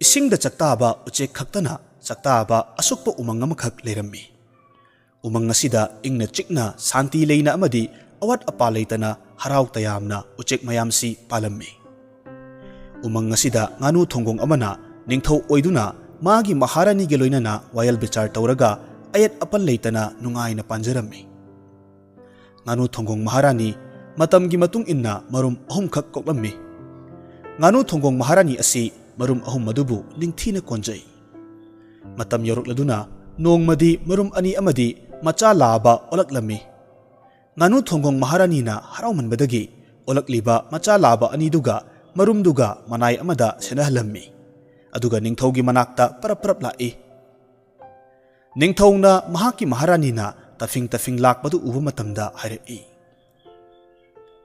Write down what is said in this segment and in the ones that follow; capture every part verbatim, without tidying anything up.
ꯏꯁꯤꯡꯗ ꯆꯥꯛꯇꯥꯕ ꯎꯆꯦꯛ ꯈꯛꯇꯅ ꯆꯥꯛꯇꯥꯕ ꯑꯁꯨꯛꯄ ꯎꯃꯪ ꯑꯃꯈꯛ ꯂꯩꯔꯝꯃꯤ꯫ ꯎꯃꯪ ꯑꯁꯤꯗ ꯏꯪꯅ ꯆꯤꯛꯅ ꯁꯥꯟꯇꯤ ꯂꯩꯅ ꯑꯃꯗꯤ ꯑꯋꯥꯠ ꯑꯄꯥ ꯂꯩꯇꯅ ꯍꯔꯥꯎ ꯇꯌꯥꯝꯅ ꯎꯆꯦꯛ ꯃꯌꯥꯝꯁꯤ ꯄꯥꯜꯂꯝꯃꯤ꯫ ꯎꯃꯪ ꯑꯁꯤꯗ ꯉꯥꯅꯨ ꯊꯣꯡꯒꯣꯡ ꯑꯃꯅ ꯅꯤꯡꯊꯧ ꯑꯣꯏꯗꯨꯅ ꯃꯥꯒꯤ ꯃꯍꯥꯔꯥꯅꯤꯒꯤ ꯂꯣꯏꯅꯅ ꯋꯥꯌꯦꯜ ꯕꯤꯆꯥꯔ ꯇꯧꯔꯒ ꯑꯌꯦꯠ ꯑꯄꯟ ꯂꯩꯇꯅ ꯅꯨꯡꯉꯥꯏꯅ ꯄꯥꯟꯖꯔꯝꯃꯤ꯫ ꯉꯥꯅꯨ ꯊꯣꯡꯒꯣꯡ ꯃꯍꯥꯔꯥꯅꯤ ꯃꯇꯝꯒꯤ ꯃꯇꯨꯡ ꯏꯟꯅ ꯃꯔꯨꯝ ꯑꯍꯨꯝꯈꯛ ꯀꯣꯛꯂꯝꯃꯤ꯫ ꯉꯥꯅꯨ ꯊꯣꯡꯒꯣꯡ ꯃꯍꯥꯔꯥꯅꯤ ꯑꯁꯤ ꯃꯔꯨꯝ ꯑꯍꯨꯝ ꯑꯗꯨꯕꯨ ꯅꯤꯡꯊꯤꯅ ꯀꯣꯟꯖꯩ꯫ ꯃꯇꯝ ꯌꯧꯔꯛꯂꯗꯨꯅ ꯅꯣꯡꯃꯗꯤ ꯃꯔꯨꯝ ꯑꯅꯤ ꯑꯃꯗꯤ ꯃꯆꯥ ꯂꯥꯕ ꯑꯣꯜꯂꯛꯂꯝꯃꯤ꯫ ꯉꯥꯅꯨ ꯊꯣꯡꯒꯣꯡ ꯃꯍꯥꯔꯥꯅꯤꯅ ꯍꯔꯥꯎꯃꯟꯕꯗꯒꯤ ꯑꯣꯜꯂꯛꯂꯤꯕ ꯃꯆꯥ ꯂꯥꯕ ꯑꯅꯤꯗꯨꯒ ꯃꯔꯨꯝꯗꯨꯒ ꯃꯅꯥꯏ ꯑꯃꯗ ꯁꯦꯟꯅꯍꯜꯂꯝꯃꯤ꯫ ꯑꯗꯨꯒ ꯅꯤꯡꯊꯧꯒꯤ ꯃꯅꯥꯛꯇ ꯄꯔꯞ ꯄꯔꯞ ꯂꯥꯛꯏ꯫ ꯅꯤꯡꯊꯧꯅ ꯃꯍꯥꯛꯀꯤ ꯃꯍꯥꯔꯥꯅꯤꯅ ꯇꯐꯤꯡ ꯇꯐꯤꯡ ꯂꯥꯛꯄꯗꯨ ꯎꯕ ꯃꯇꯝꯗ ꯍꯥꯏꯔꯛꯏ,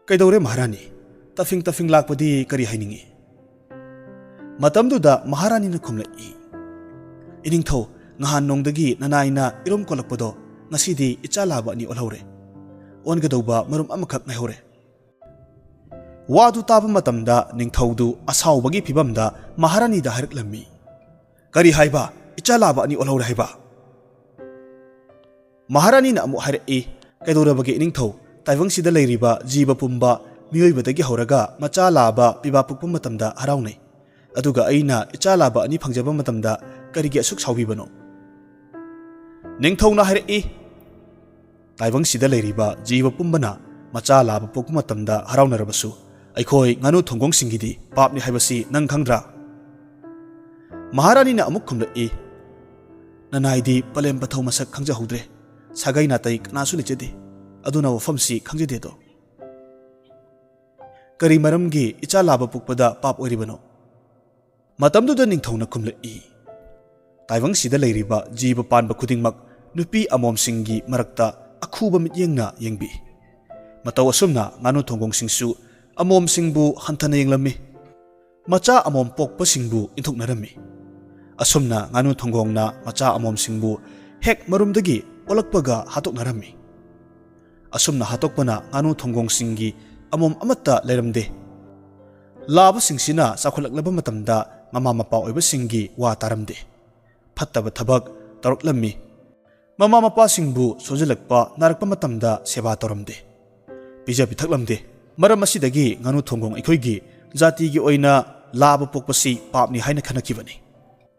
"ꯀꯩꯗꯧꯔꯦ ꯃꯍꯥꯔꯥꯅꯤ? ꯇꯐꯤꯡ ꯇꯐꯤꯡ ꯂꯥꯛꯄꯗꯤ ꯀꯔꯤ ꯍꯥꯏꯅꯤꯡꯏ?" ꯃꯇꯝꯗꯨꯗ ꯃꯍꯥꯔꯥꯅꯤꯅ ꯈꯨꯝꯂꯛꯏ, "ꯏꯅꯤꯡꯊꯧ, ꯉꯍꯥꯟ ꯅꯣꯡꯗꯒꯤ ꯅꯅꯥꯏꯅ ꯏꯔꯨꯝ ꯀꯣꯜꯂꯛꯄꯗꯣ ꯉꯁꯤꯗꯤ ꯏꯆꯥ ꯂꯥꯕ ꯑꯅꯤ ꯑꯣꯜꯍꯧꯔꯦ꯫ ꯑꯣꯟꯒꯗꯧꯕ ꯃꯔꯨꯝ ꯑꯃꯈꯛ ꯉꯥꯏꯍꯧꯔꯦ꯫" ꯋꯥꯗꯨ ꯇꯥꯕ ꯃꯇꯝꯗ ꯅꯤꯡꯊꯧꯗꯨ ꯑꯁꯥꯎꯕꯒꯤ ꯐꯤꯚꯝꯗ ꯃꯍꯥꯔꯥꯅꯤꯗ ꯍꯥꯏꯔꯛꯂꯝꯃꯤ, "ꯀꯔꯤ ꯍꯥꯏꯕ? ꯏꯆꯥ ꯂꯥꯕ ꯑꯅꯤ ꯑꯣꯜꯍꯧꯔꯦ ꯍꯥꯏꯕ?" ꯃꯍꯥꯔꯥꯅꯤꯅ ꯑꯃꯨꯛ ꯍꯥꯏꯔꯛꯏ, "ꯀꯩꯗꯧꯔꯕꯒꯦ ꯏꯅꯤꯡꯊꯧ? ꯇꯥꯏꯕꯪꯁꯤꯗ ꯂꯩꯔꯤꯕ ꯖꯤꯕ ꯄꯨꯝꯕ, ꯃꯤꯑꯣꯏꯕꯗꯒꯤ ꯍꯧꯔꯒ ꯃꯆꯥ ꯂꯥꯕ ꯄꯤꯕꯥ ꯄꯣꯛꯄ ꯃꯇꯝꯗ ꯍꯔꯥꯎꯅꯩ꯫ ꯑꯗꯨꯒ ꯑꯩꯅ ꯏꯆꯥ ꯂꯥꯕ ꯑꯅꯤ ꯐꯪꯖꯕ ꯃꯇꯝꯗ ꯀꯔꯤꯒꯤ ꯑꯁꯨꯛ ꯁꯥꯎꯕꯤꯕꯅꯣ?" ꯅꯤꯡꯊꯧꯅ ꯍꯥꯏꯔꯛꯏ, "ꯇꯥꯏꯕꯪꯁꯤꯗ ꯂꯩꯔꯤꯕ ꯖꯤꯕ ꯄꯨꯝꯕꯅ ꯃꯆꯥ ꯂꯥꯕ ꯄꯣꯛꯄ ꯃꯇꯝꯗ ꯍꯔꯥꯎꯅꯔꯕꯁꯨ, ꯑꯩꯈꯣꯏ ꯉꯥꯅꯨ ꯊꯣꯡꯒꯣꯡꯁꯤꯡꯒꯤꯗꯤ ꯄꯥꯞꯅꯤ ꯍꯥꯏꯕꯁꯤ ꯅꯪ ꯈꯪꯗ꯭ꯔꯥ?" ꯃꯍꯥꯔꯥꯅꯤꯅ ꯑꯃꯨꯛ ꯈꯨꯝꯂꯛꯏ, "ꯅꯅꯥꯏꯗꯤ ꯄꯂꯦꯝ ꯄꯊꯧ ꯃꯁꯛ ꯈꯪꯖꯍꯧꯗ꯭ꯔꯦ꯫ ꯁꯥꯒꯩ ꯅꯥꯇꯩ ꯀꯅꯥꯁꯨ ꯂꯩꯖꯗꯦ꯫ ꯑꯗꯨꯅ ꯋꯥꯐꯝꯁꯤ ꯈꯪꯖꯗꯦꯗꯣ꯫ ꯀꯔꯤ ꯃꯔꯝꯒꯤ ꯏꯆꯥ ꯂꯥꯕ ꯄꯣꯛꯄꯗ ꯄꯥꯞ ꯑꯣꯏꯔꯤꯕꯅꯣ?" ꯃꯇꯝꯗꯨꯗ ꯅꯤꯡꯊꯧꯅ ꯈꯨꯝꯂꯛꯏ, "ꯇꯥꯏꯕꯪꯁꯤꯗ ꯂꯩꯔꯤꯕ ꯖꯤꯕ ꯄꯥꯟꯕ ꯈꯨꯗꯤꯡꯃꯛ ꯅꯨꯄꯤ ꯑꯃꯣꯝꯁꯤꯡꯒꯤ ꯃꯔꯛꯇ ꯑꯈꯨꯕ ꯃꯤꯠꯌꯦꯡꯅ ꯌꯦꯡꯕꯤ꯫ ꯃꯇꯧ ꯑꯁꯨꯝꯅ ꯉꯥꯅꯨ ꯊꯣꯡꯒꯣꯡꯁꯤꯡꯁꯨ ꯑꯃꯣꯝꯁꯤꯡꯕꯨ ꯍꯟꯊꯅ ꯌꯦꯡꯂꯝꯃꯤ꯫ ꯃꯆꯥ ꯑꯃꯣꯝ ꯄꯣꯛꯄꯁꯤꯡꯕꯨ ꯏꯟꯊꯣꯛꯅꯔꯝꯃꯤ꯫ ꯑꯁꯨꯝꯅ ꯉꯥꯅꯨ ꯊꯣꯡꯒꯣꯡꯅ ꯃꯆꯥ ꯑꯃꯣꯝꯁꯤꯡꯕꯨ ꯍꯦꯛ ꯃꯔꯨꯝꯗꯒꯤ ꯑꯣꯜꯂꯛꯄꯒ ꯍꯥꯠꯇꯣꯛꯅꯔꯝꯃꯤ꯫ ꯑꯁꯨꯝꯅ ꯍꯥꯠꯇꯣꯛꯄꯅ ꯉꯥꯅꯨ ꯊꯣꯡꯒꯣꯡꯁꯤꯡꯒꯤ ꯑꯃꯣꯝ ꯑꯃꯠꯇ ꯂꯩꯔꯝꯗꯦ꯫ ꯂꯥꯕꯁꯤꯡꯁꯤꯅ ꯆꯥꯎꯈꯠꯂꯛꯂꯕ ꯃꯇꯝꯗ ꯃꯃꯥ ꯃꯄꯥ ꯑꯣꯏꯕꯁꯤꯡꯒꯤ ꯋꯥ ꯇꯥꯔꯝꯗꯦ꯫ ꯐꯠꯇꯕ ꯊꯕꯛ ꯇꯧꯔꯛꯂꯝꯃꯤ꯫ ꯃꯃꯥ ꯃꯄꯥꯁꯤꯡꯕꯨ ꯁꯣꯟꯖꯜꯂꯛꯄ, ꯅꯥꯔꯛꯄ ꯃꯇꯝꯗ ꯁꯦꯕꯥ ꯇꯧꯔꯝꯗꯦ꯫ ꯄꯤꯖ ꯄꯤꯊꯛꯂꯝꯗꯦ꯫ ꯃꯔꯝ ꯑꯁꯤꯗꯒꯤ ꯉꯥꯅꯨ ꯊꯣꯡꯒꯣꯡ ꯑꯩꯈꯣꯏꯒꯤ ꯖꯥꯇꯤꯒꯤ ꯑꯣꯏꯅ ꯂꯥꯕ ꯄꯣꯛꯄꯁꯤ ꯄꯥꯞꯅꯤ ꯍꯥꯏꯅ ꯈꯟꯅꯈꯤꯕꯅꯤ꯫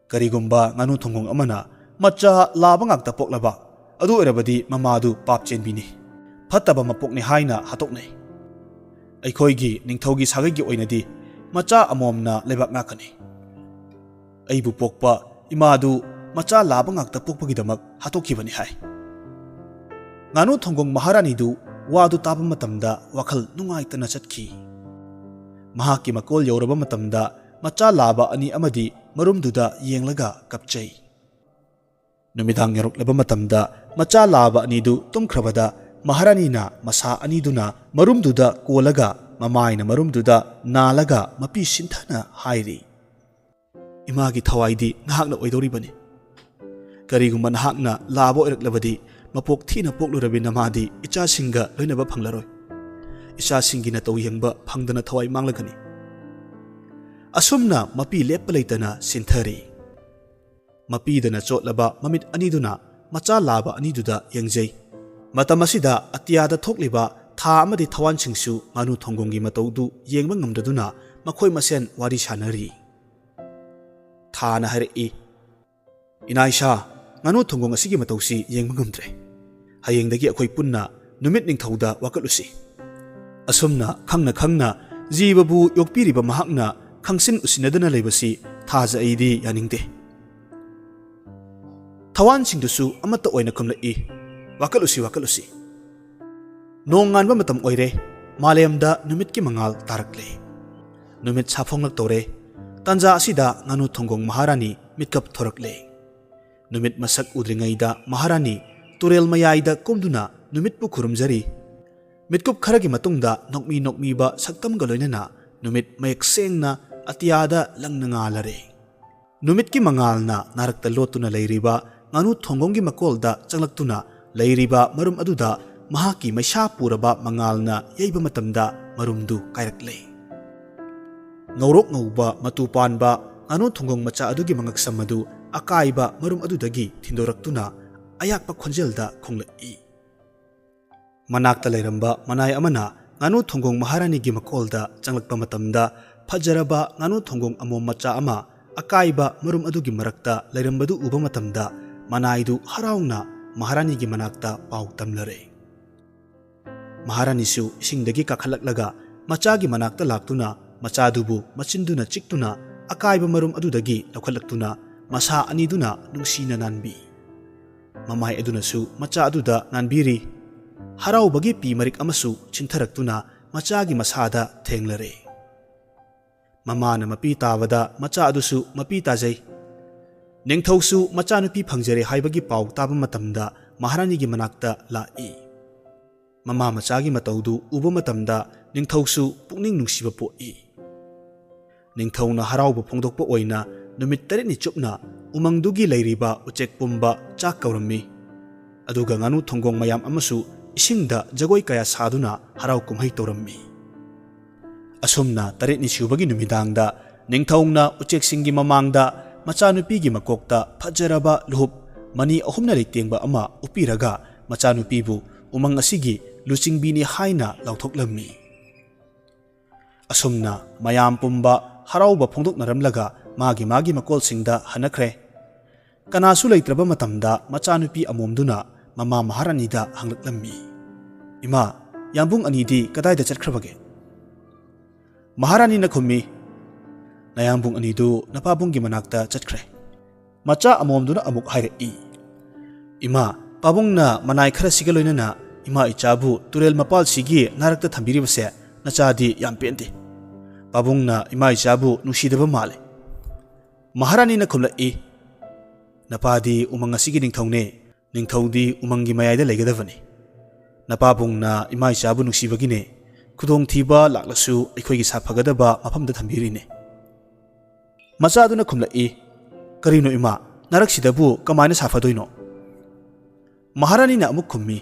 ꯀꯔꯤꯒꯨꯝꯕ ꯉꯥꯅꯨ ꯊꯣꯡꯒꯣꯡ ꯑꯃꯅ ꯃꯆꯥ ꯂꯥꯕ ꯉꯥꯛꯇ ꯄꯣꯛꯂꯕ, ꯑꯗꯨ ꯑꯣꯏꯔꯕꯗꯤ ꯃꯃꯥꯗꯨ ꯄꯥꯞ ꯆꯦꯟꯕꯤꯅꯤ, ꯐꯠꯇꯕ ꯃꯄꯣꯛꯅꯤ ꯍꯥꯏꯅ ꯍꯥꯠꯇꯣꯛꯅꯩ꯫ ꯑꯩꯈꯣꯏꯒꯤ ꯅꯤꯡꯊꯧꯒꯤ ꯁꯥꯒꯩꯒꯤ ꯑꯣꯏꯅꯗꯤ ꯃꯆꯥ ꯑꯃꯣꯝꯅ ꯂꯩꯕꯥꯛ ꯉꯥꯛꯀꯅꯤ꯫ ꯑꯩꯕꯨ ꯄꯣꯛꯄ ꯏꯃꯥꯗꯨ ꯃꯆꯥ ꯂꯥꯕ ꯉꯥꯛꯇ ꯄꯣꯛꯄꯒꯤꯗꯃꯛ ꯍꯥꯠꯇꯣꯛꯈꯤꯕꯅꯤ ꯍꯥꯏ꯫ ꯉꯥꯅꯨ ꯊꯣꯡꯒꯣꯡ ꯃꯍꯥꯔꯥꯅꯤꯗꯨ ꯋꯥꯗꯨ ꯇꯥꯕ ꯃꯇꯝꯗ ꯋꯥꯈꯜ ꯅꯨꯡꯉꯥꯏꯇꯅ ꯆꯠꯈꯤ꯫ ꯃꯍꯥꯛꯀꯤ ꯃꯀꯣꯜ ꯌꯧꯔꯕ ꯃꯇꯝꯗ ꯃꯆꯥ ꯂꯥꯕ ꯑꯅꯤ ꯑꯃꯗꯤ ꯃꯔꯨꯝꯗꯨꯗ ꯌꯦꯡꯂꯒ ꯀꯞꯆꯩ꯫ ꯅꯨꯃꯤꯗꯥꯡ ꯌꯧꯔꯛꯂꯕ ꯃꯇꯝꯗ ꯃꯆꯥ ꯂꯥꯕ ꯑꯅꯤꯗꯨ ꯇꯨꯝꯈ꯭ꯔꯕꯗ ꯃꯍꯥꯔꯥꯅꯤꯅ ꯃꯁꯥ ꯑꯅꯤꯗꯨꯅ ꯃꯔꯨꯝꯗꯨꯗ ꯀꯣꯜꯂꯒ ꯃꯃꯥꯏꯅ ꯃꯔꯨꯝꯗꯨꯗ ꯅꯥꯜꯂꯒ ꯃꯄꯤ ꯁꯤꯟꯊꯅ ꯍꯥꯏꯔꯤ, "ꯏꯃꯥꯒꯤ ꯊꯋꯥꯏꯗꯤ ꯅꯍꯥꯛꯅ ꯑꯣꯏꯗꯧꯔꯤꯕꯅꯤ꯫ ꯀꯔꯤꯒꯨꯝꯕ ꯅꯍꯥꯛꯅ ꯂꯥꯕ ꯑꯣꯏꯔꯛꯂꯕꯗꯤ, ꯃꯄꯣꯛ ꯊꯤꯅ ꯄꯣꯛꯂꯨꯔꯕꯤ ꯅꯃꯥꯗꯤ ꯏꯆꯥꯁꯤꯡꯒ ꯂꯣꯏꯅꯕ ꯐꯪꯂꯔꯣꯏ꯫ ꯏꯆꯥꯁꯤꯡꯒꯤ ꯅꯇꯧ ꯌꯦꯡꯕ ꯐꯪꯗꯅ ꯊꯋꯥꯏ ꯃꯥꯡꯂꯒꯅꯤ"꯫ ꯑꯁꯨꯝꯅ ꯃꯄꯤ ꯂꯦꯞꯄ ꯂꯩꯇꯅ ꯁꯤꯟꯊꯔꯤ꯫ ꯃꯄꯤꯗꯅ ꯆꯣꯠꯂꯕ ꯃꯃꯤꯠ ꯑꯅꯤꯗꯨꯅ ꯃꯆꯥ ꯂꯥꯕ ꯑꯅꯤꯗꯨꯗ ꯌꯦꯡꯖꯩ꯫ ꯃꯇꯝ ꯑꯁꯤꯗ ꯑꯇꯤꯌꯥꯗ ꯊꯣꯛꯂꯤꯕ ꯊꯥ ꯑꯃꯗꯤ ꯊꯋꯥꯟꯁꯤꯡꯁꯨ ꯉꯥꯅꯨ ꯊꯣꯡꯒꯣꯡꯒꯤ ꯃꯇꯧꯗꯨ ꯌꯦꯡꯕ ꯉꯝꯗꯗꯨꯅ ꯃꯈꯣꯏ ꯃꯁꯦꯟ ꯋꯥꯔꯤ ꯁꯥꯅꯔꯤ꯫ ꯊꯥꯅ ꯍꯥꯏꯔꯛꯏ, "ꯏꯅꯥ ꯏꯁꯥ, ꯉꯥꯅꯨ ꯊꯣꯡꯒꯣꯡ ꯑꯁꯤꯒꯤ ꯃꯇꯧꯁꯤ ꯌꯦꯡꯕ ꯉꯝꯗ꯭ꯔꯦ꯫ ꯍꯌꯦꯡꯗꯒꯤ ꯑꯩꯈꯣꯏ ꯄꯨꯟꯅ ꯅꯨꯃꯤꯠ ꯅꯤꯡꯊꯧꯗ ꯋꯥꯀꯠꯂꯨꯁꯤ꯫ ꯑꯁꯨꯝꯅ ꯈꯪꯅ ꯈꯪꯅ ꯖꯤꯕꯕꯨ ꯌꯣꯛꯄꯤꯔꯤꯕ ꯃꯍꯥꯛꯅ ꯈꯪꯁꯤꯟ ꯎꯁꯤꯟꯅꯗꯅ ꯂꯩꯕꯁꯤ ꯊꯥꯖ ꯑꯩꯗꯤ ꯌꯥꯅꯤꯡꯗꯦ"꯫ ꯊꯋꯥꯟꯁꯤꯡꯗꯨꯁꯨ ꯑꯃꯠꯇ ꯑꯣꯏꯅ ꯈꯨꯝꯂꯛꯏ, "ꯋꯥꯀꯠꯂꯨꯁꯤ, ꯋꯥꯀꯠꯂꯨꯁꯤ"꯫ ꯅꯣꯡ ꯉꯥꯟꯕ ꯃꯇꯝ ꯑꯣꯏꯔꯦ꯫ ꯃꯥꯂꯦꯝꯗ ꯅꯨꯃꯤꯠꯀꯤ ꯃꯉꯥꯜ ꯇꯥꯔꯛꯂꯦ꯫ ꯅꯨꯃꯤꯠ ꯁꯥꯐꯣꯡꯂꯛꯇꯧꯔꯦ꯫ ꯇꯥꯟꯖꯥ ꯑꯁꯤꯗ ꯉꯥꯅꯨ ꯊꯣꯡꯒꯣꯡ ꯃꯍꯥꯔꯥꯅꯤ ꯃꯤꯠꯀꯞ ꯊꯣꯔꯛꯂꯦ꯫ ꯅꯨꯃꯤꯠ ꯃꯁꯛ ꯎꯗ꯭ꯔꯤꯉꯩꯗ ꯃꯍꯥꯔꯥꯅꯤ ꯇꯨꯔꯦꯜ ꯃꯌꯥꯏꯗ ꯀꯨꯝꯗꯨꯅ ꯅꯨꯃꯤꯠꯄꯨ ꯈꯨꯔꯨꯝꯖꯔꯤ꯫ ꯃꯤꯠꯀꯨꯞ ꯈꯔꯒꯤ ꯃꯇꯨꯡꯗ ꯅꯣꯛꯃꯤ ꯅꯣꯛꯃꯤꯕ ꯁꯛꯇꯝꯒ ꯂꯣꯏꯅꯅ ꯅꯨꯃꯤꯠ ꯃꯌꯦꯛ ꯁꯦꯡꯅ ꯑꯇꯤꯌꯥꯗ ꯂꯪꯅ ꯉꯥꯜꯂꯔꯦ꯫ ꯅꯨꯃꯤꯠꯀꯤ ꯃꯉꯥꯜꯅ ꯅꯥꯔꯛꯇ ꯂꯣꯠꯇꯨꯅ ꯂꯩꯔꯤꯕ ꯉꯥꯅꯨ ꯊꯣꯡꯒꯣꯡꯒꯤ ꯃꯀꯣꯜꯗ ꯆꯪꯂꯛꯇꯨꯅ ꯂꯩꯔꯤꯕ ꯃꯔꯨꯝ ꯑꯗꯨꯗ ꯃꯍꯥꯛꯀꯤ ꯃꯩꯁꯥ ꯄꯨꯔꯕ ꯃꯉꯥꯜꯅ ꯌꯩꯕ ꯃꯇꯝꯗ ꯃꯔꯨꯝꯗꯨ ꯀꯥꯏꯔꯛꯂꯦ꯫ ꯉꯧꯔꯣꯛ ꯉꯧꯕ ꯃꯇꯨ ꯄꯥꯟꯕ ꯉꯥꯅꯨ ꯊꯣꯡꯒꯣꯡ ꯃꯆꯥ ꯑꯗꯨꯒꯤ ꯃꯉꯛꯁꯝ ꯑꯗꯨ ꯑꯀꯥꯏꯕ ꯃꯔꯨꯝ ꯑꯗꯨꯗꯒꯤ ꯊꯤꯟꯗꯣꯔꯛꯇꯨꯅ ꯑꯌꯥꯛꯄ ꯈꯣꯟꯖꯦꯜꯗ ꯈꯣꯡꯂꯛꯏ꯫ ꯃꯅꯥꯛꯇ ꯂꯩꯔꯝꯕ ꯃꯅꯥꯏ ꯑꯃꯅ ꯉꯥꯅꯨ ꯊꯣꯡꯒꯣꯡ ꯃꯍꯥꯔꯥꯅꯤꯒꯤ ꯃꯀꯣꯜꯗ ꯆꯪꯂꯛꯄ ꯃꯇꯝꯗ, ꯐꯖꯔꯕ ꯉꯥꯅꯨ ꯊꯣꯡꯒꯣꯡ ꯑꯃꯣꯝ ꯃꯆꯥ ꯑꯃ ꯑꯀꯥꯏꯕ ꯃꯔꯨꯝ ꯑꯗꯨꯒꯤ ꯃꯔꯛꯇ ꯂꯩꯔꯝꯕꯗꯨ ꯎꯕ ꯃꯇꯝꯗ, ꯃꯅꯥꯏꯗꯨ ꯍꯔꯥꯎꯅ ꯃꯍꯥꯔꯥꯅꯤꯒꯤ ꯃꯅꯥꯛꯇ ꯄꯥꯎ ꯇꯝꯂꯔꯦ꯫ ꯃꯍꯥꯔꯥꯅꯤꯁꯨ ꯏꯁꯤꯡꯗꯒꯤ ꯀꯥꯈꯠꯂꯛꯂꯒ ꯃꯆꯥꯒꯤ ꯃꯅꯥꯛꯇ ꯂꯥꯛꯇꯨꯅ ꯃꯆꯥꯗꯨꯕꯨ ꯃꯆꯤꯟꯗꯨꯅ ꯆꯤꯛꯇꯨꯅ ꯑꯀꯥꯏꯕ ꯃꯔꯨꯝ ꯑꯗꯨꯗꯒꯤ ꯂꯧꯈꯠꯂꯛꯇꯨꯅ ꯃꯁꯥ ꯑꯅꯤꯗꯨꯅ ꯅꯨꯡꯁꯤꯅ ꯅꯥꯟꯕꯤ꯫ ꯃꯃꯥꯏ ꯑꯗꯨꯅꯁꯨ ꯃꯆꯥ ꯑꯗꯨꯗ ꯅꯥꯟꯕꯤꯔꯤ꯫ ꯍꯔꯥꯎꯕꯒꯤ ꯄꯤ ꯃꯔꯤꯛ ꯑꯃꯁꯨ ꯆꯤꯟꯊꯔꯛꯇꯨꯅ ꯃꯆꯥꯒꯤ ꯃꯁꯥꯗ ꯊꯦꯡꯂꯔꯦ꯫ ꯃꯃꯥꯅ ꯃꯄꯤ ꯇꯥꯕꯗ ꯃꯆꯥ ꯑꯗꯨꯁꯨ ꯃꯄꯤ ꯇꯥꯖꯩ꯫ ꯅꯤꯡꯊꯧꯁꯨ ꯃꯆꯥꯅꯨꯄꯤ ꯐꯪꯖꯔꯦ ꯍꯥꯏꯕꯒꯤ ꯄꯥꯎ ꯇꯥꯕ ꯃꯇꯝꯗ ꯃꯍꯥꯔꯥꯅꯤꯒꯤ ꯃꯅꯥꯛꯇ ꯂꯥꯛꯏ꯫ ꯃꯃꯥ ꯃꯆꯥꯒꯤ ꯃꯇꯧꯗꯨ ꯎꯕ ꯃꯇꯝꯗ ꯅꯤꯡꯊꯧꯁꯨ ꯄꯨꯛꯅꯤꯡ ꯅꯨꯡꯁꯤꯕ ꯄꯣꯛꯏ꯫ ꯅꯤꯡꯊꯧꯅ ꯍꯔꯥꯎꯕ ꯐꯣꯡꯗꯣꯛꯄ ꯑꯣꯏꯅ ꯅꯨꯃꯤꯠ ꯇꯔꯦꯠꯅꯤ ꯆꯨꯞꯅ ꯎꯃꯪꯗꯨꯒꯤ ꯂꯩꯔꯤꯕ ꯎꯆꯦꯛ ꯄꯨꯝꯕ ꯆꯥꯛ ꯀꯧꯔꯝꯃꯤ꯫ ꯑꯗꯨꯒ ꯉꯥꯅꯨ ꯊꯣꯡꯒꯣꯡ ꯃꯌꯥꯝ ꯑꯃꯁꯨ ꯏꯁꯤꯡꯗ ꯖꯒꯣꯏ ꯀꯌꯥ ꯁꯥꯗꯨꯅ ꯍꯔꯥꯎ ꯀꯨꯝꯍꯩ ꯇꯧꯔꯝꯃꯤ꯫ ꯑꯁꯨꯝꯅ ꯇꯔꯦꯠꯅꯤ ꯁꯨꯕꯒꯤ ꯅꯨꯃꯤꯗꯥꯡꯗ ꯅꯤꯡꯊꯧꯅ ꯎꯆꯦꯛꯁꯤꯡꯒꯤ ꯃꯃꯥꯡꯗ ꯃꯆꯥꯅꯨꯄꯤꯒꯤ ꯃꯀꯣꯛꯇ ꯐꯖꯔꯕ ꯂꯨꯍꯨꯞ ꯃꯅꯤ ꯑꯍꯨꯝꯅ ꯂꯩꯇꯦꯡꯕ ꯑꯃ ꯎꯞꯄꯤꯔꯒ ꯃꯆꯥꯅꯨꯄꯤꯕꯨ ꯎꯃꯪ ꯑꯁꯤꯒꯤ ꯂꯨꯆꯤꯡꯕꯤꯅꯤ ꯍꯥꯏꯅ ꯂꯥꯎꯊꯣꯛꯂꯝꯃꯤ꯫ ꯑꯁꯨꯝꯅ ꯃꯌꯥꯝ ꯄꯨꯝꯕ ꯍꯔꯥꯎꯕ ꯐꯣꯡꯗꯣꯛꯅꯔꯝꯂꯒ ꯃꯥꯒꯤ ꯃꯥꯒꯤ ꯃꯀꯣꯜꯁꯤꯡꯗ ꯍꯟꯅꯈ꯭ꯔꯦ꯫ ꯀꯅꯥꯁꯨ ꯂꯩꯇ꯭ꯔꯕ ꯃꯇꯝꯗ ꯃꯆꯥꯅꯨꯄꯤ ꯑꯃꯣꯝꯗꯨꯅ ꯃꯃꯥ ꯃꯍꯥꯔꯥꯅꯤꯗ ꯍꯪꯂꯛꯂꯝꯃꯤ, "ꯏꯃꯥ, ꯌꯥꯝꯕꯨꯡ ꯑꯅꯤꯗꯤ ꯀꯗꯥꯏꯗ ꯆꯠꯈ꯭ꯔꯕꯒꯦ?" ꯃꯍꯥꯔꯥꯅꯤꯅ ꯈꯨꯝꯃꯤ, "ꯅꯌꯥꯝꯕꯨꯡ ꯑꯅꯤꯗꯨ ꯅꯄꯥꯕꯨꯡꯒꯤ ꯃꯅꯥꯛꯇ ꯆꯠꯈ꯭ꯔꯦ꯫" ꯃꯆꯥ ꯑꯃꯣꯝꯗꯨꯅ ꯑꯃꯨꯛ ꯍꯥꯏꯔꯛꯏ, "ꯏꯃꯥ, ꯄꯥꯕꯨꯡꯅ ꯃꯅꯥꯏ ꯈꯔꯁꯤꯒ ꯂꯣꯏꯅꯅ ꯏꯃꯥ ꯏꯆꯥꯕꯨ ꯇꯨꯔꯦꯜ ꯃꯄꯥꯜꯁꯤꯒꯤ ꯅꯥꯔꯛꯇ ꯊꯝꯕꯤꯔꯤꯕꯁꯦ ꯅꯆꯥꯗꯤ ꯌꯥꯝ ꯄꯦꯟꯗꯦ꯫ ꯄꯥꯕꯨꯡꯅ ꯏꯃꯥ ꯏꯆꯥꯕꯨ ꯅꯨꯡꯁꯤꯗꯕ ꯃꯥꯜꯂꯦ꯫" ꯃꯍꯥꯔꯥꯅꯤꯅ ꯈꯨꯝꯂꯛꯏ, "ꯅꯄꯥꯗꯤ ꯎꯃꯪ ꯑꯁꯤꯒꯤ ꯅꯤꯡꯊꯧꯅꯦ, ꯅꯤꯡꯊꯧꯗꯤ ꯎꯃꯪꯒꯤ ꯃꯌꯥꯏꯗ ꯂꯩꯒꯗꯕꯅꯤ꯫ ꯅꯄꯥꯕꯨꯡꯅ ꯏꯃꯥ ꯏꯆꯥꯕꯨ ꯅꯨꯡꯁꯤꯕꯒꯤꯅꯦ, ꯈꯨꯗꯣꯡꯊꯤꯕ ꯂꯥꯛꯂꯁꯨ ꯑꯩꯈꯣꯏꯒꯤ ꯁꯥꯐꯒꯗꯕ ꯃꯐꯝꯗ ꯊꯝꯕꯤꯔꯤꯅꯦ꯫" ꯃꯆꯥꯗꯨꯅ ꯈꯨꯝꯂꯛꯏ, "ꯀꯔꯤꯅꯣ ꯏꯃꯥ, ꯅꯥꯔꯛꯁꯤꯗꯕꯨ ꯀꯃꯥꯏꯅ ꯁꯥꯐꯗꯣꯏꯅꯣ?" ꯃꯍꯥꯔꯥꯅꯤꯅ ꯑꯃꯨꯛ ꯈꯨꯝꯃꯤ,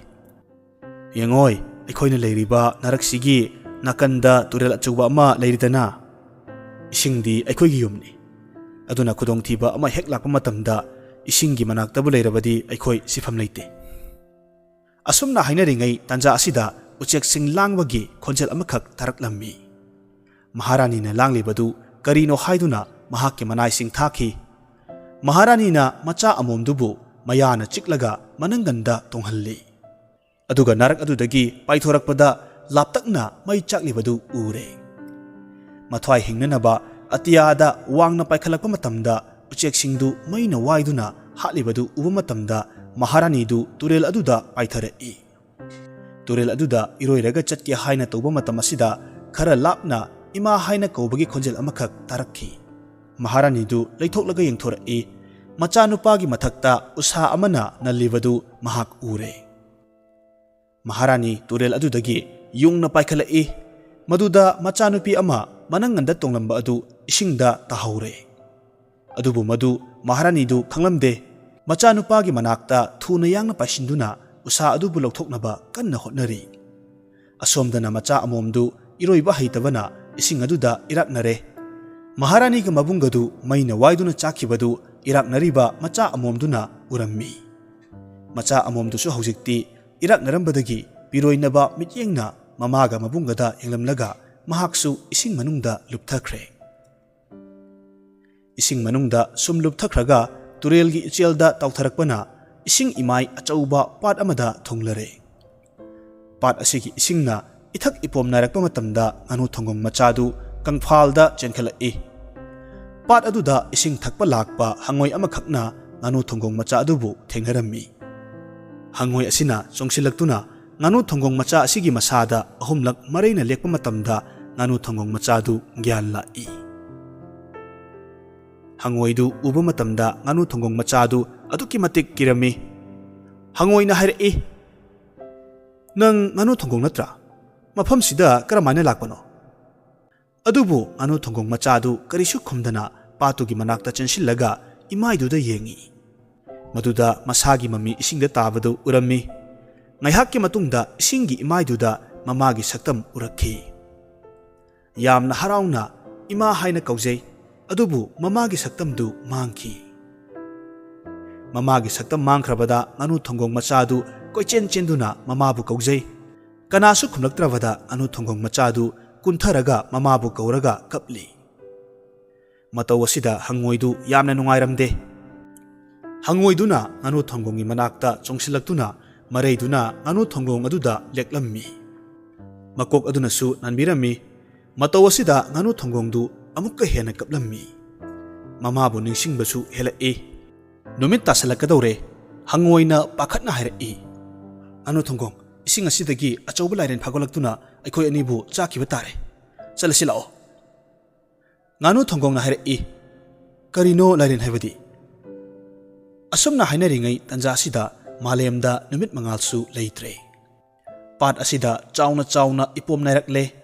"ꯌꯦꯡꯉꯣꯏ, ꯑꯩꯈꯣꯏꯅ ꯂꯩꯔꯤꯕ ꯅꯥꯔꯛꯁꯤꯒꯤ ꯅꯥꯀꯟꯗ ꯇꯨꯔꯦꯜ ꯑꯆꯧꯕ ꯑꯃ ꯂꯩꯔꯤꯗꯅ? ꯏꯁꯤꯡꯗꯤ ꯑꯩꯈꯣꯏꯒꯤ ꯌꯨꯝꯅꯤ꯫ ꯑꯗꯨꯅ ꯈꯨꯗꯣꯡꯊꯤꯕ ꯑꯃ ꯍꯦꯛ ꯂꯥꯛꯄ ꯃꯇꯝꯗ ꯏꯁꯤꯡꯒꯤ ꯃꯅꯥꯛꯇꯕꯨ ꯂꯩꯔꯕꯗꯤ ꯑꯩꯈꯣꯏ ꯁꯤꯐꯝ ꯂꯩꯇꯦ꯫ ꯑꯁꯨꯝꯅ ꯍꯥꯏꯅꯔꯤꯉꯩ ꯇꯥꯟꯖꯥ ꯑꯁꯤꯗ ꯎꯆꯦꯛꯁꯤꯡ ꯂꯥꯡꯕꯒꯤ ꯈꯣꯟꯖꯦꯜ ꯑꯃꯈꯛ ꯇꯥꯔꯛꯂꯝꯃꯤ꯫ ꯃꯍꯥꯔꯥꯅꯤꯅ ꯂꯥꯡꯂꯤꯕꯗꯨ ꯀꯔꯤꯅꯣ ꯍꯥꯏꯗꯨꯅ ꯃꯍꯥꯛꯀꯤ ꯃꯅꯥꯏꯁꯤꯡ ꯊꯥꯈꯤ꯫ ꯃꯍꯥꯔꯥꯅꯤꯅ ꯃꯆꯥ ꯑꯃꯣꯝꯗꯨꯕꯨ ꯃꯌꯥꯅ ꯆꯤꯛꯂꯒ ꯃꯅꯪꯒꯟꯗ ꯇꯣꯡꯍꯜꯂꯤ꯫ ꯑꯗꯨꯒ ꯅꯥꯔꯛ ꯑꯗꯨꯗꯒꯤ ꯄꯥꯏꯊꯣꯔꯛꯄꯗ ꯂꯥꯞꯇꯛꯅ ꯃꯩ ꯆꯥꯛꯂꯤꯕꯗꯨ ꯎꯔꯦ꯫ ꯃꯊ꯭ꯋꯥꯏ ꯍꯤꯡꯅꯅꯕ ꯑꯇꯤꯌꯥꯗ ꯋꯥꯡꯅ ꯄꯥꯏꯈꯠꯂꯛꯄ ꯃꯇꯝꯗ ꯎꯆꯦꯛꯁꯤꯡꯗꯨ ꯃꯩꯅ ꯋꯥꯏꯗꯨꯅ ꯍꯥꯠꯂꯤꯕꯗꯨ ꯎꯕ ꯃꯇꯝꯗ ꯃꯍꯥꯔꯥꯅꯤꯗꯨ ꯇꯨꯔꯦꯜ ꯑꯗꯨꯗ ꯄꯥꯏꯊꯔꯛꯏ꯫ ꯇꯨꯔꯦꯜ ꯑꯗꯨꯗ ꯏꯔꯣꯏꯔꯒ ꯆꯠꯀꯦ ꯍꯥꯏꯅ ꯇꯧꯕ ꯃꯇꯝ ꯑꯁꯤꯗ ꯈꯔ ꯂꯥꯞꯅ ꯏꯃꯥ ꯍꯥꯏꯅ ꯀꯧꯕꯒꯤ ꯈꯣꯟꯖꯦꯜ ꯑꯃꯈꯛ ꯇꯥꯔꯛꯈꯤ꯫ ꯃꯍꯥꯔꯥꯅꯤꯗꯨ ꯂꯩꯊꯣꯛꯂꯒ ꯌꯦꯡꯊꯣꯔꯛꯏ꯫ ꯃꯆꯥꯅꯨꯄꯥꯒꯤ ꯃꯊꯛꯇ ꯎꯁꯥ ꯑꯃꯅ ꯅꯜꯂꯤꯕꯗꯨ ꯃꯍꯥꯛ ꯎꯔꯦ꯫ ꯃꯍꯥꯔꯥꯅꯤ ꯇꯨꯔꯦꯜ ꯑꯗꯨꯗꯒꯤ ꯌꯨꯡꯅ ꯄꯥꯏꯈꯠꯂꯛꯏ꯫ ꯃꯗꯨꯗ ꯃꯆꯥꯅꯨꯄꯤ ꯑꯃ ꯃꯅꯪꯒꯟꯗ ꯇꯣꯡꯂꯝꯕ ꯑꯗꯨ ꯏꯁꯤꯡꯗ ꯇꯥꯍꯧꯔꯦ꯫ ꯑꯗꯨꯕꯨ ꯃꯗꯨ ꯃꯍꯥꯔꯥꯅꯤꯗꯨ ꯈꯪꯂꯝꯗꯦ꯫ ꯃꯆꯥꯅꯨꯄꯥꯒꯤ ꯃꯅꯥꯛꯇ ꯊꯨꯅ ꯌꯥꯡꯅ ꯄꯥꯏꯁꯤꯟꯗꯨꯅ ꯎꯁꯥ ꯑꯗꯨꯕꯨ ꯂꯧꯊꯣꯛꯅꯕ ꯀꯟꯅ ꯍꯣꯠꯅꯔꯤ꯫ ꯑꯁꯣꯝꯗꯅ ꯃꯆꯥ ꯑꯃꯣꯝꯗꯨ ꯏꯔꯣꯏꯕ ꯍꯩꯇꯕꯅ ꯏꯁꯤꯡ ꯑꯗꯨꯗ ꯏꯔꯥꯛꯅꯔꯦ꯫ ꯃꯍꯥꯔꯥꯅꯤꯒ ꯃꯕꯨꯡꯒꯗꯨ ꯃꯩꯅ ꯋꯥꯏꯗꯨꯅ ꯆꯥꯛꯈꯤꯕꯗꯨ ꯏꯔꯥꯛꯅꯔꯤꯕ ꯃꯆꯥ ꯑꯃꯣꯝꯗꯨꯅ ꯎꯔꯝꯃꯤ꯫ ꯃꯆꯥ ꯑꯃꯣꯝꯗꯨꯁꯨ ꯍꯧꯖꯤꯛꯇꯤ ꯏꯔꯥꯛꯅꯔꯝꯕꯗꯒꯤ ꯄꯤꯔꯣꯏꯅꯕ ꯃꯤꯠꯌꯦꯡꯅ ꯃꯃꯥꯒ ꯃꯕꯨꯡꯒꯗ ꯌꯦꯡꯂꯝꯂꯒ ꯃꯍꯥꯛꯁꯨ ꯏꯁꯤꯡ ꯃꯅꯨꯡꯗ ꯂꯨꯞꯊꯈ꯭ꯔꯦ꯫ ꯏꯁꯤꯡ ꯃꯅꯨꯡꯗ ꯁꯨꯝ ꯂꯨꯞꯊꯈ꯭ꯔꯒ ꯇꯨꯔꯦꯜꯒꯤ ꯏꯆꯦꯜꯗ ꯇꯥꯎꯊꯔꯛꯄꯅ ꯏꯁꯤꯡ ꯏꯃꯥꯏ ꯑꯆꯧꯕ ꯄꯥꯠ ꯑꯃꯗ ꯊꯨꯡꯂꯔꯦ꯫ ꯄꯥꯠ ꯑꯁꯤꯒꯤ ꯏꯁꯤꯡꯅ ꯏꯊꯛ ꯏꯄꯣꯝ ꯅꯥꯏꯔꯛꯄ ꯃꯇꯝꯗ ꯉꯥꯅꯨ ꯊꯣꯡꯒꯣꯡ ꯃꯆꯥꯗꯨ ꯀꯪꯐꯥꯜꯗ ꯆꯦꯟꯈꯠꯂꯛꯏ꯫ ꯄꯥꯠ ꯑꯗꯨꯗ ꯏꯁꯤꯡ ꯊꯛꯄ ꯂꯥꯛꯄ ꯍꯪꯉꯣꯏ ꯑꯃꯈꯛꯅ ꯉꯥꯅꯨ ꯊꯣꯡꯒꯣꯡ ꯃꯆꯥ ꯑꯗꯨꯕꯨ ꯊꯦꯡꯅꯔꯝꯃꯤ꯫ ꯍꯪꯉꯣꯏ ꯑꯁꯤꯅ ꯆꯣꯡꯁꯤꯜꯂꯛꯇꯨꯅ ꯉꯥꯅꯨ ꯊꯣꯡꯒꯣꯡ ꯃꯆꯥ ꯑꯁꯤꯒꯤ ꯃꯁꯥꯗ ꯑꯍꯨꯝꯂꯛ ꯃꯔꯩꯅ ꯂꯦꯛꯄ ꯃꯇꯝꯗ ꯉꯥꯅꯨ ꯊꯣꯡꯒꯣꯡ ꯃꯆꯥꯗꯨ ꯒ꯭ꯌꯥꯟ ꯂꯥꯛꯏ꯫ ꯍꯪꯉꯣꯏꯗꯨ ꯎꯕ ꯃꯇꯝꯗ ꯉꯥꯅꯨ ꯊꯣꯡꯒꯣꯡ ꯃꯆꯥꯗꯨ ꯑꯗꯨꯛꯀꯤ ꯃꯇꯤꯛ ꯀꯤꯔꯝꯃꯤ꯫ ꯍꯪꯉꯣꯏꯅ ꯍꯥꯏꯔꯛꯏ, "ꯅꯪ ꯉꯥꯅꯨ ꯊꯣꯡꯒꯣꯡ ꯅꯠꯇ꯭ꯔꯥ? ꯃꯐꯝꯁꯤꯗ ꯀꯔꯝꯍꯥꯏꯅ ꯂꯥꯛꯄꯅꯣ?" ꯑꯗꯨꯕꯨ ꯉꯥꯅꯨ ꯊꯣꯡꯒꯣꯡ ꯃꯆꯥꯗꯨ ꯀꯔꯤꯁꯨ ꯈꯨꯝꯗꯅ ꯄꯥꯠꯇꯨꯒꯤ ꯃꯅꯥꯛꯇ ꯆꯦꯟꯁꯤꯜꯂꯒ ꯏꯃꯥꯏꯗꯨꯗ ꯌꯦꯡꯉꯤ꯫ ꯃꯗꯨꯗ ꯃꯁꯥꯒꯤ ꯃꯃꯤ ꯏꯁꯤꯡꯗ ꯇꯥꯕꯗꯨ ꯎꯔꯝꯃꯤ꯫ ꯉꯥꯏꯍꯥꯛꯀꯤ ꯃꯇꯨꯡꯗ ꯏꯁꯤꯡꯒꯤ ꯏꯃꯥꯏꯗꯨꯗ ꯃꯃꯥꯒꯤ ꯁꯛꯇꯝ ꯎꯔꯛꯈꯤ꯫ ꯌꯥꯝꯅ ꯍꯔꯥꯎꯅ "ꯏꯃꯥ" ꯍꯥꯏꯅ ꯀꯧꯖꯩ꯫ ꯑꯗꯨꯕꯨ ꯃꯃꯥꯒꯤ ꯁꯛꯇꯝꯗꯨ ꯃꯥꯡꯈꯤ꯫ ꯃꯃꯥꯒꯤ ꯁꯛꯇꯝ ꯃꯥꯡꯈ꯭ꯔꯕꯗ ꯉꯥꯅꯨ ꯊꯣꯡꯒꯣꯡ ꯃꯆꯥꯗꯨ ꯀꯣꯏꯆꯦꯟ ꯆꯦꯟꯗꯨꯅ ꯃꯃꯥꯕꯨ ꯀꯧꯖꯩ꯫ ꯀꯅꯥꯁꯨ ꯈꯨꯝꯂꯛꯇ꯭ꯔꯕꯗ ꯉꯥꯅꯨ ꯊꯣꯡꯒꯣꯡ ꯃꯆꯥꯗꯨ ꯀꯨꯟꯊꯔꯒ ꯃꯃꯥꯕꯨ ꯀꯧꯔꯒ ꯀꯞꯂꯤ꯫ ꯃꯇꯧ ꯑꯁꯤꯗ ꯍꯪꯉꯣꯏꯗꯨ ꯌꯥꯝꯅ ꯅꯨꯡꯉꯥꯏꯔꯝꯗꯦ꯫ ꯍꯪꯉꯣꯏꯗꯨꯅ ꯉꯥꯅꯨ ꯊꯣꯡꯒꯣꯡꯒꯤ ꯃꯅꯥꯛꯇ ꯆꯣꯡꯁꯤꯜꯂꯛꯇꯨꯅ ꯃꯔꯩꯗꯨꯅ ꯉꯥꯅꯨ ꯊꯣꯡꯒꯣꯡ ꯑꯗꯨꯗ ꯂꯦꯛꯂꯝꯃꯤ꯫ ꯃꯀꯣꯛ ꯑꯗꯨꯅꯁꯨ ꯅꯥꯟꯕꯤꯔꯝꯃꯤ꯫ ꯃꯇꯧ ꯑꯁꯤꯗ ꯉꯥꯅꯨ ꯊꯣꯡꯒꯣꯡꯗꯨ ꯑꯃꯨꯛꯀ ꯍꯦꯟꯅ ꯀꯞꯂꯝꯃꯤ꯫ ꯃꯃꯥꯕꯨ ꯅꯤꯡꯁꯤꯡꯕꯁꯨ ꯍꯦꯜꯂꯛꯏ꯫ ꯅꯨꯃꯤꯠ ꯇꯥꯁꯜꯂꯛꯀꯗꯧꯔꯦ꯫ ꯍꯪꯉꯣꯏꯅ ꯄꯥꯈꯠꯅ ꯍꯥꯏꯔꯛꯏ, "ꯉꯥꯅꯨ ꯊꯣꯡꯒꯣꯡ, ꯏꯁꯤꯡ ꯑꯁꯤꯗꯒꯤ ꯑꯆꯧꯕ ꯂꯥꯏꯔꯦꯟ ꯐꯥꯒꯠꯂꯛꯇꯨꯅ ꯑꯩꯈꯣꯏ ꯑꯅꯤꯕꯨ ꯆꯥꯈꯤꯕ ꯇꯥꯔꯦ꯫ ꯆꯠꯂꯁꯤ ꯂꯥꯛꯑꯣ꯫" ꯉꯥꯅꯨ ꯊꯣꯡꯒꯣꯡꯅ ꯍꯥꯏꯔꯛꯏ, "ꯀꯔꯤꯅꯣ ꯂꯥꯏꯔꯦꯟ ꯍꯥꯏꯕꯗꯤ?" ꯑꯁꯨꯝꯅ ꯍꯥꯏꯅꯔꯤꯉꯩ ꯇꯟꯖꯥ ꯑꯁꯤꯗ ꯃꯥꯂꯦꯝꯗ ꯅꯨꯃꯤꯠ ꯃꯉꯥꯜꯁꯨ ꯂꯩꯇ꯭ꯔꯦ꯫ ꯄꯥꯠ ꯑꯁꯤꯗ ꯆꯥꯎꯅ ꯆꯥꯎꯅ ꯏꯄꯣꯝ ꯅꯥꯏꯔꯛꯂꯦ꯫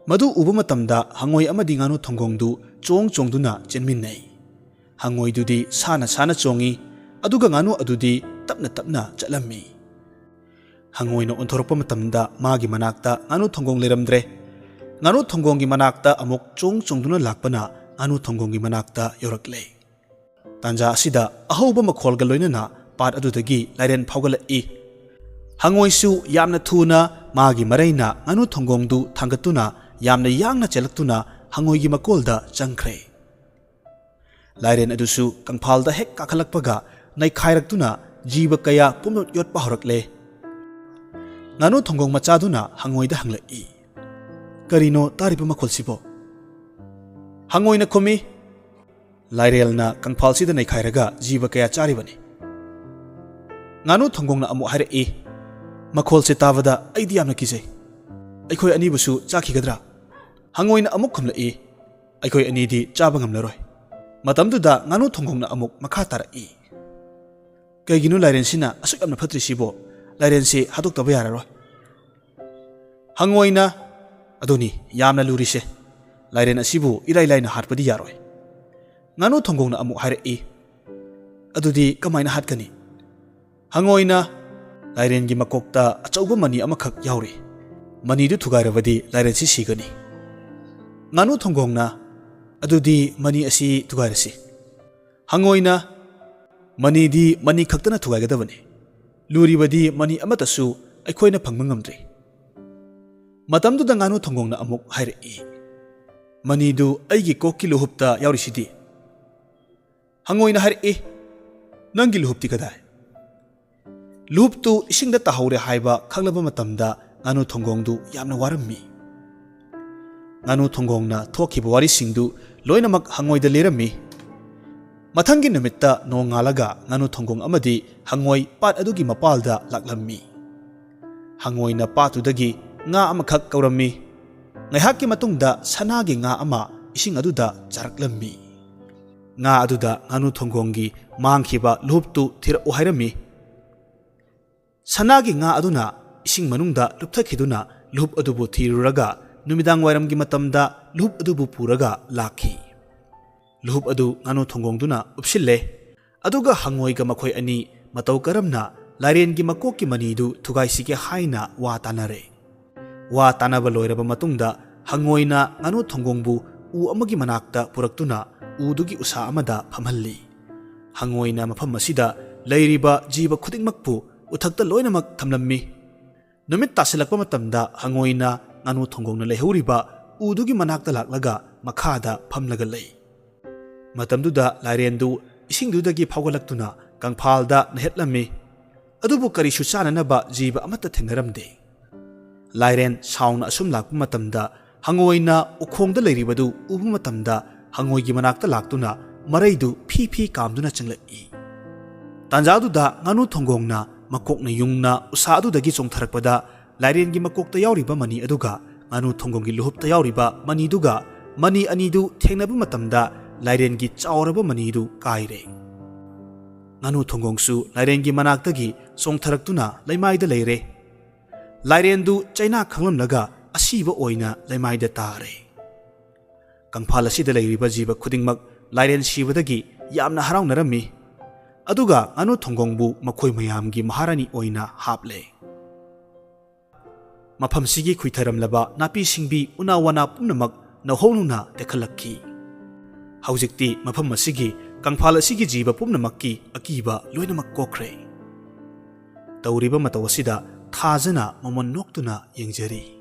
ꯃꯗꯨ ꯎꯕ ꯃꯇꯝꯗ ꯍꯪꯉꯣꯏ ꯑꯃꯗꯤ ꯉꯥꯅꯨ ꯊꯣꯡꯒꯣꯡꯗꯨ ꯆꯣꯡ ꯆꯣꯡꯗꯨꯅ ꯆꯦꯟꯃꯤꯟꯅꯩ꯫ ꯍꯪꯉꯣꯏꯗꯨꯗꯤ ꯁꯥꯅ ꯁꯥꯅ ꯆꯣꯡꯏ, ꯑꯗꯨꯒ ꯉꯥꯅꯨ ꯑꯗꯨꯗꯤ ꯇꯞꯅ ꯇꯞꯅ ꯆꯠꯂꯝꯃꯤ꯫ ꯍꯪꯉꯣꯏꯅ ꯑꯣꯟꯊꯣꯔꯛꯄ ꯃꯇꯝꯗ ꯃꯥꯒꯤ ꯃꯅꯥꯛꯇ ꯉꯥꯅꯨ ꯊꯣꯡꯒꯣꯡ ꯂꯩꯔꯝꯗ꯭ꯔꯦ꯫ ꯉꯥꯅꯨ ꯊꯣꯡꯒꯣꯡꯒꯤ ꯃꯅꯥꯛꯇ ꯑꯃꯨꯛ ꯆꯣꯡ ꯆꯣꯡꯗꯨꯅ ꯂꯥꯛꯄꯅ ꯉꯥꯅꯨ ꯊꯣꯡꯒꯣꯡꯒꯤ ꯃꯅꯥꯛꯇ ꯌꯧꯔꯛꯂꯦ꯫ ꯇꯥꯟꯖꯥ ꯑꯁꯤꯗ ꯑꯍꯧꯕ ꯃꯈꯣꯜꯒ ꯂꯣꯏꯅꯅ ꯄꯥꯠ ꯑꯗꯨꯗꯒꯤ ꯂꯥꯏꯔꯦꯟ ꯐꯥꯎꯒꯠꯂꯛꯏ꯫ ꯍꯪꯉꯣꯏꯁꯨ ꯌꯥꯝꯅ ꯊꯨꯅ ꯃꯥꯒꯤ ꯃꯔꯩꯅ ꯉꯥꯅꯨ ꯊꯣꯡꯒꯣꯡꯗꯨ ꯊꯥꯡꯒꯠꯇꯨꯅ ꯌꯥꯝꯅ ꯌꯥꯡꯅ ꯆꯦꯜꯂꯛꯇꯨꯅ ꯍꯪꯉꯣꯏꯒꯤ ꯃꯀꯣꯜꯗ ꯆꯪꯈ꯭ꯔꯦ꯫ ꯂꯥꯏꯔꯦꯟ ꯑꯗꯨꯁꯨ ꯀꯪꯐꯥꯜꯗ ꯍꯦꯛ ꯀꯥꯈꯠꯂꯛꯄꯒ ꯅꯩꯈꯥꯏꯔꯛꯇꯨꯅ ꯖꯤꯕ ꯀꯌꯥ ꯄꯨꯝꯅꯃꯛ ꯌꯣꯠꯄ ꯍꯧꯔꯛꯂꯦ꯫ ꯉꯥꯅꯨ ꯊꯣꯡꯒꯣꯡ ꯃꯆꯥꯗꯨꯅ ꯍꯪꯉꯣꯏꯗ ꯍꯪꯂꯛꯏ, "ꯀꯔꯤꯅꯣ ꯇꯥꯔꯤꯕ ꯃꯈꯣꯜꯁꯤꯕꯣ?" ꯍꯪꯉꯣꯏꯅ ꯈꯨꯝꯃꯤ, "ꯂꯥꯏꯔꯦꯜꯅ ꯀꯪꯐꯥꯜꯁꯤꯗ ꯅꯩꯈꯥꯏꯔꯒ ꯖꯤꯕ ꯀꯌꯥ ꯆꯥꯔꯤꯕꯅꯤ꯫" ꯉꯥꯅꯨ ꯊꯣꯡꯒꯣꯡꯅ ꯑꯃꯨꯛ ꯍꯥꯏꯔꯛꯏ, "ꯃꯈꯣꯜꯁꯦ ꯇꯥꯕꯗ ꯑꯩꯗꯤ ꯌꯥꯝꯅ ꯀꯤꯖꯩ꯫ ꯑꯩꯈꯣꯏ ꯑꯅꯤꯕꯨꯁꯨ ꯆꯥꯈꯤꯒꯗ꯭ꯔꯥ?" ꯍꯪꯉꯣꯏꯅ ꯑꯃꯨꯛ ꯈꯨꯝꯂꯛꯏ, "ꯑꯩꯈꯣꯏ ꯑꯅꯤꯗꯤ ꯆꯥꯕ ꯉꯝꯂꯔꯣꯏ꯫" ꯃꯇꯝꯗꯨꯗ ꯉꯥꯅꯨ ꯊꯣꯡꯒꯣꯡꯅ ꯑꯃꯨꯛ ꯃꯈꯥ ꯇꯥꯔꯛꯏ, "ꯀꯩꯒꯤꯅꯣ ꯂꯥꯏꯔꯦꯟꯁꯤꯅ ꯑꯁꯨꯛ ꯌꯥꯝꯅ ꯐꯠꯇ꯭ꯔꯤꯁꯤꯕꯣ? ꯂꯥꯏꯔꯦꯟꯁꯤ ꯍꯥꯠꯇꯣꯛꯇꯕ ꯌꯥꯔꯔꯣꯏ꯫" ꯍꯪꯉꯣꯏꯅ, "ꯑꯗꯨꯅꯤ ꯌꯥꯝꯅ ꯂꯨꯔꯤꯁꯦ꯫ ꯂꯥꯏꯔꯦꯟ ꯑꯁꯤꯕꯨ ꯏꯔꯥꯏ ꯂꯥꯏꯅ ꯍꯥꯠꯄꯗꯤ ꯌꯥꯔꯣꯏ꯫" ꯉꯥꯅꯨ ꯊꯣꯡꯒꯣꯡꯅ ꯑꯃꯨꯛ ꯍꯥꯏꯔꯛꯏ, "ꯑꯗꯨꯗꯤ ꯀꯃꯥꯏꯅ ꯍꯥꯠꯀꯅꯤ?" ꯍꯪꯉꯣꯏꯅ, "ꯂꯥꯏꯔꯦꯟꯒꯤ ꯃꯀꯣꯛꯇ ꯑꯆꯧꯕ ꯃꯅꯤ ꯑꯃꯈꯛ ꯌꯥꯎꯔꯤ꯫ ꯃꯅꯤꯗꯨ ꯊꯨꯒꯥꯏꯔꯕꯗꯤ ꯂꯥꯏꯔꯦꯟꯁꯤ ꯁꯤꯒꯅꯤ꯫" ꯉꯥꯅꯨ ꯊꯣꯡꯒꯣꯡꯅ, "ꯑꯗꯨꯗꯤ ꯃꯅꯤ ꯑꯁꯤ ꯊꯨꯒꯥꯏꯔꯁꯤ꯫" ꯍꯪꯉꯣꯏꯅ, "ꯃꯅꯤꯗꯤ ꯃꯅꯤ ꯈꯛꯇꯅ ꯊꯨꯒꯥꯏꯒꯗꯕꯅꯤ꯫ ꯂꯨꯔꯤꯕꯗꯤ ꯃꯅꯤ ꯑꯃꯠꯇꯁꯨ ꯑꯩꯈꯣꯏꯅ ꯐꯪꯕ ꯉꯝꯗ꯭ꯔꯤ꯫" ꯃꯇꯝꯗꯨꯗ ꯉꯥꯅꯨ ꯊꯣꯡꯒꯣꯡꯅ ꯑꯃꯨꯛ ꯍꯥꯏꯔꯛꯏ, "ꯃꯅꯤꯗꯨ ꯑꯩꯒꯤ ꯀꯣꯛꯀꯤ ꯂꯨꯍꯨꯞꯇ ꯌꯥꯎꯔꯤꯁꯤꯗꯤ?" ꯍꯪꯉꯣꯏꯅ ꯍꯥꯏꯔꯛꯏ, "ꯅꯪꯒꯤ ꯂꯨꯍꯨꯞꯇꯤ ꯀꯗꯥꯏ?" ꯂꯨꯍꯨꯞꯇꯨ ꯏꯁꯤꯡꯗ ꯇꯥꯍꯧꯔꯦ ꯍꯥꯏꯕ ꯈꯪꯂꯕ ꯃꯇꯝꯗ ꯉꯥꯅꯨ ꯊꯣꯡꯒꯣꯡꯗꯨ ꯌꯥꯝꯅ ꯋꯥꯔꯝꯃꯤ꯫ ꯉꯥꯅꯨ ꯊꯣꯡꯒꯣꯡꯅ ꯊꯣꯛꯈꯤꯕ ꯋꯥꯔꯤꯁꯤꯡꯗꯨ ꯂꯣꯏꯅꯃꯛ ꯍꯪꯉꯣꯏꯗ ꯂꯤꯔꯝꯃꯤ꯫ ꯃꯊꯪꯒꯤ ꯅꯨꯃꯤꯠꯇ ꯅꯣꯡꯉꯥꯜꯂꯒ ꯉꯥꯅꯨ ꯊꯣꯡꯒꯣꯡ ꯑꯃꯗꯤ ꯍꯪꯉꯣꯏ ꯄꯥꯠ ꯑꯗꯨꯒꯤ ꯃꯄꯥꯜꯗ ꯂꯥꯛꯂꯝꯃꯤ꯫ ꯍꯪꯉꯣꯏꯅ ꯄꯥꯠꯇꯨꯗꯒꯤ ꯉꯥ ꯑꯃꯈꯛ ꯀꯧꯔꯝꯃꯤ꯫ ꯉꯥꯏꯍꯥꯛꯀꯤ ꯃꯇꯨꯡꯗ ꯁꯅꯥꯒꯤ ꯉꯥ ꯑꯃ ꯏꯁꯤꯡ ꯑꯗꯨꯗ ꯆꯥꯔꯛꯂꯝꯃꯤ꯫ ꯉꯥ ꯑꯗꯨꯗ ꯉꯥꯅꯨ ꯊꯣꯡꯒꯣꯡꯒꯤ ꯃꯥꯡꯈꯤꯕ ꯂꯨꯍꯨꯞꯇꯨ ꯊꯤꯔꯛꯎ ꯍꯥꯏꯔꯝꯃꯤ꯫ ꯁꯅꯥꯒꯤ ꯉꯥ ꯑꯗꯨꯅ ꯏꯁꯤꯡ ꯃꯅꯨꯡꯗ ꯂꯨꯞꯊꯈꯤꯗꯨꯅ ꯂꯨꯍꯨꯞ ꯑꯗꯨꯕꯨ ꯊꯤꯔꯨꯔꯒ ꯅꯨꯃꯤꯗꯥꯡ ꯋꯥꯏꯔꯝꯒꯤ ꯃꯇꯝꯗ ꯂꯨꯍꯨꯞ ꯑꯗꯨꯕꯨ ꯄꯨꯔꯒ ꯂꯥꯛꯈꯤ꯫ ꯂꯨꯍꯨꯞ ꯑꯗꯨ ꯉꯥꯅꯨ ꯊꯣꯡꯒꯣꯡꯗꯨꯅ ꯎꯞꯁꯤꯜꯂꯦ꯫ ꯑꯗꯨꯒ ꯍꯪꯉꯣꯏꯒ ꯃꯈꯣꯏ ꯑꯅꯤ ꯃꯇꯧ ꯀꯔꯝꯅ ꯂꯥꯏꯔꯦꯟꯒꯤ ꯃꯀꯣꯛꯀꯤ ꯃꯅꯤꯗꯨ ꯊꯨꯒꯥꯏꯁꯤꯒꯦ ꯍꯥꯏꯅ ꯋꯥ ꯇꯥꯅꯔꯦ꯫ ꯋꯥ ꯇꯥꯅꯕ ꯂꯣꯏꯔꯕ ꯃꯇꯨꯡꯗ ꯍꯪꯉꯣꯏꯅ ꯉꯥꯅꯨ ꯊꯣꯡꯒꯣꯡꯕꯨ ꯎ ꯑꯃꯒꯤ ꯃꯅꯥꯛꯇ ꯄꯨꯔꯛꯇꯨꯅ ꯎꯗꯨꯒꯤ ꯎꯁꯥ ꯑꯃꯗ ꯐꯝꯍꯜꯂꯤ꯫ ꯍꯪꯉꯣꯏꯅ ꯃꯐꯝ ꯑꯁꯤꯗ ꯂꯩꯔꯤꯕ ꯖꯤꯕ ꯈꯨꯗꯤꯡꯃꯛꯄꯨ ꯎꯊꯛꯇ ꯂꯣꯏꯅꯃꯛ ꯊꯝꯂꯝꯃꯤ꯫ ꯅꯨꯃꯤꯠ ꯇꯥꯁꯤꯜꯂꯛꯄ ꯃꯇꯝꯗ ꯍꯪꯉꯣꯏꯅ ꯉꯥꯅꯨ ꯊꯣꯡꯒꯣꯡꯅ ꯂꯩꯍꯧꯔꯤꯕ ꯎꯗꯨꯒꯤ ꯃꯅꯥꯛꯇ ꯂꯥꯛꯂꯒ ꯃꯈꯥꯗ ꯐꯝꯂꯒ ꯂꯩ꯫ ꯃꯇꯝꯗꯨꯗ ꯂꯥꯏꯔꯦꯟꯗꯨ ꯏꯁꯤꯡꯗꯨꯗꯒꯤ ꯐꯥꯎꯒꯠꯂꯛꯇꯨꯅ ꯀꯪꯐꯥꯜꯗ ꯅꯩꯍꯠꯂꯝꯃꯤ꯫ ꯑꯗꯨꯕꯨ ꯀꯔꯤꯁꯨ ꯆꯥꯅꯅꯕ ꯖꯤꯕ ꯑꯃꯠꯇ ꯊꯦꯡꯅꯔꯝꯗꯦ꯫ ꯂꯥꯏꯔꯦꯟ ꯁꯥꯎꯅ ꯑꯁꯨꯝ ꯂꯥꯛꯄ ꯃꯇꯝꯗ ꯍꯪꯉꯣꯏꯅ ꯎꯈꯣꯡꯗ ꯂꯩꯔꯤꯕꯗꯨ ꯎꯕ ꯃꯇꯝꯗ ꯍꯪꯉꯣꯏꯒꯤ ꯃꯅꯥꯛꯇ ꯂꯥꯛꯇꯨꯅ ꯃꯔꯩꯗꯨ ꯐꯤ ꯐꯤ ꯀꯥꯝꯗꯨꯅ ꯆꯪꯂꯛꯏ꯫ ꯇꯥꯟꯖꯥꯗꯨꯗ ꯉꯥꯅꯨ ꯊꯣꯡꯒꯣꯡꯅ ꯃꯀꯣꯛꯅ ꯌꯨꯡꯅ ꯎꯁꯥ ꯑꯗꯨꯗꯒꯤ ꯆꯣꯡꯊꯔꯛꯄꯗ ꯂꯥꯏꯔꯦꯟꯒꯤ ꯃꯀꯣꯛꯇ ꯌꯥꯎꯔꯤꯕ ꯃꯅꯤ ꯑꯗꯨꯒ ꯉꯥꯅꯨ ꯊꯣꯡꯒꯣꯡꯒꯤ ꯂꯨꯍꯨꯞꯇ ꯌꯥꯎꯔꯤꯕ ꯃꯅꯤꯗꯨꯒ ꯃꯅꯤ ꯑꯅꯤꯗꯨ ꯊꯦꯡꯅꯕ ꯃꯇꯝꯗ ꯂꯥꯏꯔꯦꯟꯒꯤ ꯆꯥꯎꯔꯕ ꯃꯅꯤꯗꯨ ꯀꯥꯏꯔꯦ꯫ ꯉꯥꯅꯨ ꯊꯣꯡꯒꯣꯡꯁꯨ ꯂꯥꯏꯔꯦꯟꯒꯤ ꯃꯅꯥꯛꯇꯒꯤ ꯆꯣꯡꯊꯔꯛꯇꯨꯅ ꯂꯩꯃꯥꯏꯗ ꯂꯩꯔꯦ꯫ ꯂꯥꯏꯔꯦꯟꯗꯨ ꯆꯩꯅꯥ ꯈꯪꯂꯝꯂꯒ ꯑꯁꯤꯕ ꯑꯣꯏꯅ ꯂꯩꯃꯥꯏꯗ ꯇꯥꯔꯦ꯫ ꯀꯪꯐꯥꯜ ꯑꯁꯤꯗ ꯂꯩꯔꯤꯕ ꯖꯤꯕ ꯈꯨꯗꯤꯡꯃꯛ ꯂꯥꯏꯔꯦꯟ ꯁꯤꯕꯗꯒꯤ ꯌꯥꯝꯅ ꯍꯔꯥꯎꯅꯔꯝꯃꯤ꯫ ꯑꯗꯨꯒ ꯉꯥꯅꯨ ꯊꯣꯡꯒꯣꯡꯕꯨ ꯃꯈꯣꯏ ꯃꯌꯥꯝꯒꯤ ꯃꯍꯥꯔꯥꯅꯤ ꯑꯣꯏꯅ ꯍꯥꯞꯂꯦ꯫ ꯃꯐꯝꯁꯤꯒꯤ ꯈꯨꯏꯊꯔꯝꯂꯕ ꯅꯥꯄꯤ ꯁꯤꯡꯕꯤ ꯎꯅꯥ ꯋꯥꯅꯥ ꯄꯨꯝꯅꯃꯛ ꯅꯧꯍꯧꯅꯅ ꯇꯦꯛꯈꯠꯂꯛꯈꯤ꯫ ꯍꯧꯖꯤꯛꯇꯤ ꯃꯐꯝ ꯑꯁꯤꯒꯤ ꯀꯪꯐꯥꯜ ꯑꯁꯤꯒꯤ ꯖꯤꯕ ꯄꯨꯝꯅꯃꯛꯀꯤ ꯑꯀꯤꯕ ꯂꯣꯏꯅꯃꯛ ꯀꯣꯛꯈ꯭ꯔꯦ꯫ ꯇꯧꯔꯤꯕ ꯃꯇꯧ ꯑꯁꯤꯗ ꯊꯥꯖꯅ ꯃꯃꯣꯟ ꯅꯣꯛꯇꯨꯅ ꯌꯦꯡꯖꯔꯤ꯫